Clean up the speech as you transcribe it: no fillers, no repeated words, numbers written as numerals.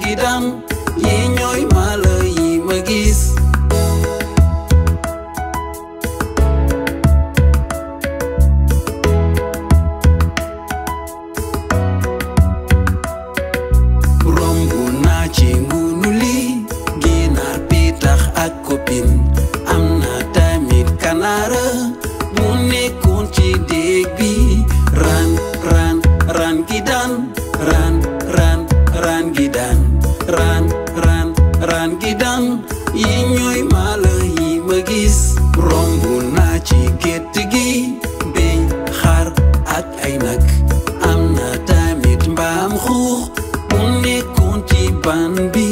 gi daan yi ñooy mala yi ma gis rombu naa ci ngunu li ginaar pitax ak copine am na tamit kanaara bu nekkoon ci déeg bi ran gi daan ran gi daan ran gi daan yi ñooy mala yi ma gis rombu naa ci gétt gi béy xar ak ay nag am na tamit mbaam xuux bu nekkoon ci ban bi